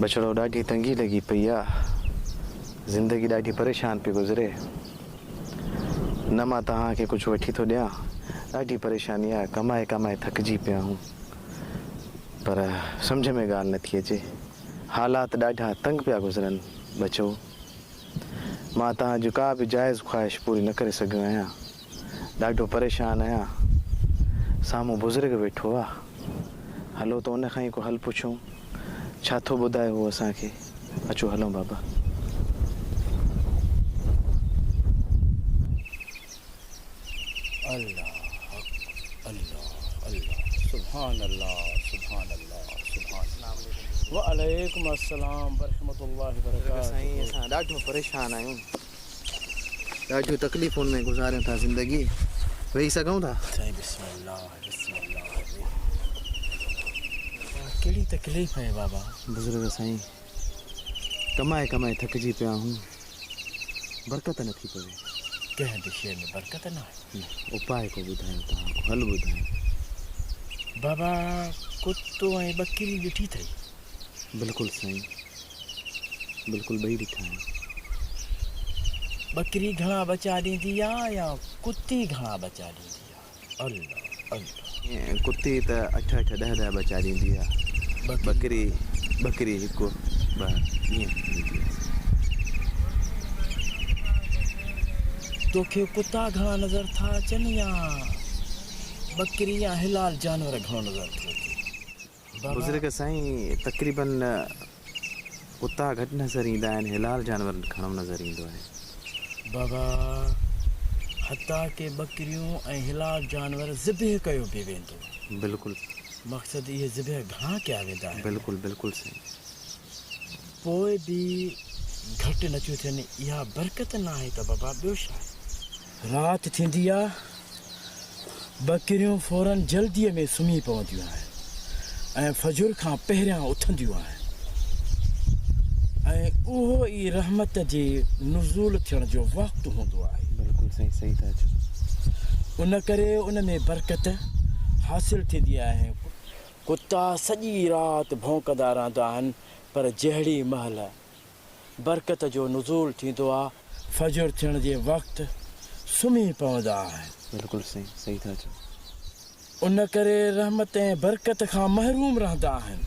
ٻچڙو ڏاڍي تنگي لڳي پئي آ. زندگي ڏاڍي پريشان پئي گذري. نه مان توهان کي ڪجهه وٺي ٿو ڏيان. ڏاڍي پريشاني آ. ڪمائي ڪمائي ٿڪجي پيا آهيون. پر سمجهه ۾ ڳالهه نٿي اچي. حالات ڏاڍا تنگ پيا گذرن. ٻچو! مان توهان جي ڪا به جائز خواهش پوري نه ڪري سگهيو آهيان. ڏاڍو پريشان آهيان. سامهون بزرگ ويٺو آ. هلو ته ان کان ئي ڪو حل پڇون. ڇا ٿو ٻڌائي هو اسان کي. اچو هلون بابا. الله حق الله الله سبحان الله سبحان الله سبحان الله وعليڪم السلام ورحمة الله وبرڪاته. سائين اسان ڏاڍو پريشان آهيون. ڏاڍيون تڪليفن ۾ گذاريون ٿا زندگي. ويهي سگهون ٿا؟ سائين بسم الله بسم الله ڪهڙي تڪليف آهي بابا؟ بزرگ سائين ڪمائي ڪمائي ٿڪجي پيا آهيون برڪت نه ٿي پوي. ڪنهن به شيء ۾ برڪت نه آهي. نه اپاء ڪو ٻڌايو توهان ڪو حل ٻڌايو. بابا ڪتو ۽ ٻڪري ڏٺي اٿئي؟ بلڪل سائين بلڪل ٻئي ڏٺا آهن. ٻڪري گهڻا ٻچا ڏيندي آ يا ڪتي گهڻا ٻچا ڏيندي آ؟ الله الله. ڪتي ته اٺ اٺ ڏهه ڏهه ٻچا ڏيندي آ ٻڪري ٻڪري هڪ ٻه ائين ڏيندي آ. توکي ڪتا گهڻا نظر ٿا اچن يا ٻڪري يا حلال جانور گهڻو نظر ٿو اچي؟ بزرگ سائين تقريبن ڪتا گهٽ نظر ايندا آهن حلال جانور گهڻو نظر ايندو آهي. بابا حتيٰ ڪي ٻڪريون ۽ حلال جانور ذبح ڪيو به ويندو. بلڪل. مقصد اهي ذبح گهڻا ڪيا ويندا آهن. بلڪل بلڪل سائين. پوء به گهٽ نٿيون ٿين اها برڪت ناهي ته بابا ٻيو ڇا آهي. رات ٿيندي آ ٻڪريون فورن جلديء ۾ سمهي پونديون آهن ۽ فجر کان پهريان اٿنديون آهن ۽ اهو ئي رحمت جي نزول ٿيڻ جو وقت هوندو آهي. بلڪل سائين صحيح ٿا چئو. ان ڪري ان ۾ برڪت حاصل ٿيندي آهي. ڪتا سڄي رات ڀونڪندا رهندا آهن پر جهڙي مهل برڪت جو نزول ٿيندو آ. فجر ٿيڻ جي وقت سمهي پوندا آهن. بلڪل صحيح صحيح ٿا چئو. ان ڪري رحمت ۽ برڪت کان محروم رهندا آهن.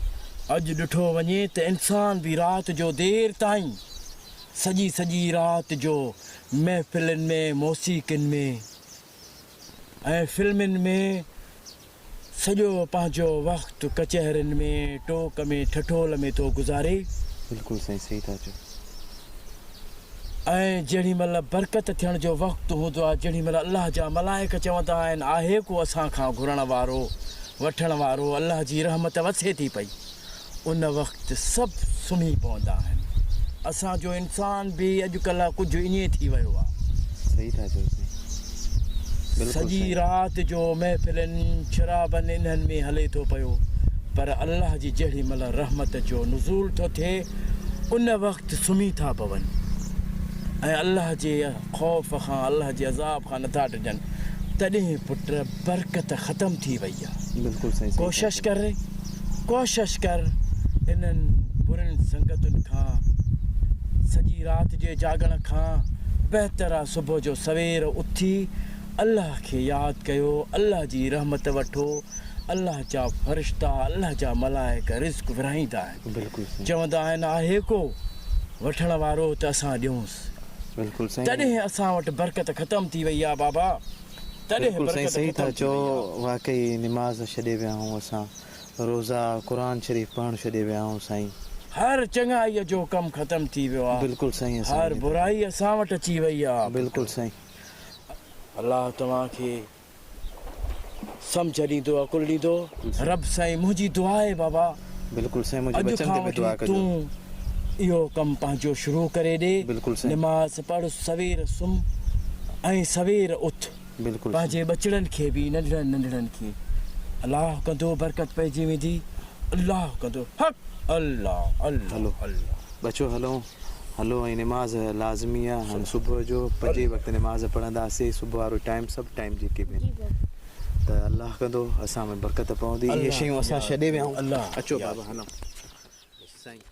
اڄ ڏٺو وڃي ته انسان به رات جو دير تائين سڄي سڄي رات جو محفلن ۾ موسيقين ۾. ۽ فلمن ۾ سڄو پنهنجو وقت ڪچهرين ۾ ٽوڪ ۾ ٺٺول ۾ ٿو گذاري. بلڪل سائين صحيح ٿا چئو. ۽ جهڙي مهل برڪت ٿيڻ جو وقت هوندو آهي جهڙي مهل الله جا ملائڪ چوندا آهن آهي ڪو اسان کان گهرڻ وارو وٺڻ وارو الله جي رحمت وسي ٿي پئي ان وقت سڀ سمهي پوندا آهن. اسان جو انسان به اڄڪلهه ڪجهه ائين ٿي ويو آهي. صحيح ٿا چئو سائين بلڪل سڄي سائين. رات جو محفلن شرابن انهن ۾ هلي ٿو پيو پر الله جي جهڙي مهل رحمت جو نزول ٿو ٿئي ان وقت سمهي ٿا پون ۽ الله جي خوف کان الله جي عذاب کان نٿا ڊڄن تڏهن پٽ برڪت ختم ٿي وئي آهي. بلڪل سائين صحيح ٿا ڪوشش چئو. ڪر ڪوشش ڪر انهن برين سنگتن کان سڄي رات جي جاڳڻ کان بهتر آ صبح جو سوير اٿي الله کي ياد ڪيو الله جي رحمت وٺو الله جا فرشتا الله جا ملائڪ رزق ورهائيندا آهن بلڪل سائين. چوندا آهن آهي ڪو وٺڻ وارو ته اسان ڏيونس بلڪل سائين. تڏهن اسان وٽ برڪت ختم ٿي وئي آ بابا. تڏهن بلڪل سائين برڪت صحيح ٿا ختم ٿي چئو وئي آ. واقعي نماز ڇڏي ويا آهون اسان روزا قرآن شريف پڙهڻ ڇڏي ويا آهون سائين. هر چڱائيء جو ڪم ختم ٿي ويو آ. بلڪل سائين اسان هر برائي اسان وٽ اچي وئي آ. بلڪل سائين. الله توهان کي سمجهه ڏيندو عقل ڏيندو. رب سائين منهنجي دعا آهي بابا. بلڪل سائين منهنجي اڄ ٻچن کان تي به وٺي دعا ڪجو. تون اهو ڪم پنهنجو شروع ڪري ڏي. بلڪل سائين. نماز پڙهه سوير سمهه ۽ سوير اٿ. بلڪل سائين. پنهنجي ٻچڙن کي به ننڍڙن ننڍڙن کي الله ڪندو برڪت پئجي ويندي الله ڪندو حق الله الله هلو الله. ٻچو هلون هلو ۽ نماز لازمي آ هاڻي صبح جو پنجين وقت نماز پڙهنداسي صبح وارو ٽائيم سڀ ٽائيم جيڪي به آهن ته الله ڪندو اسان ۾ برڪت پوندي اهي الله شيون اسان يار ڇڏي ويا آهيون الله اچو يار بابا هلون سائين.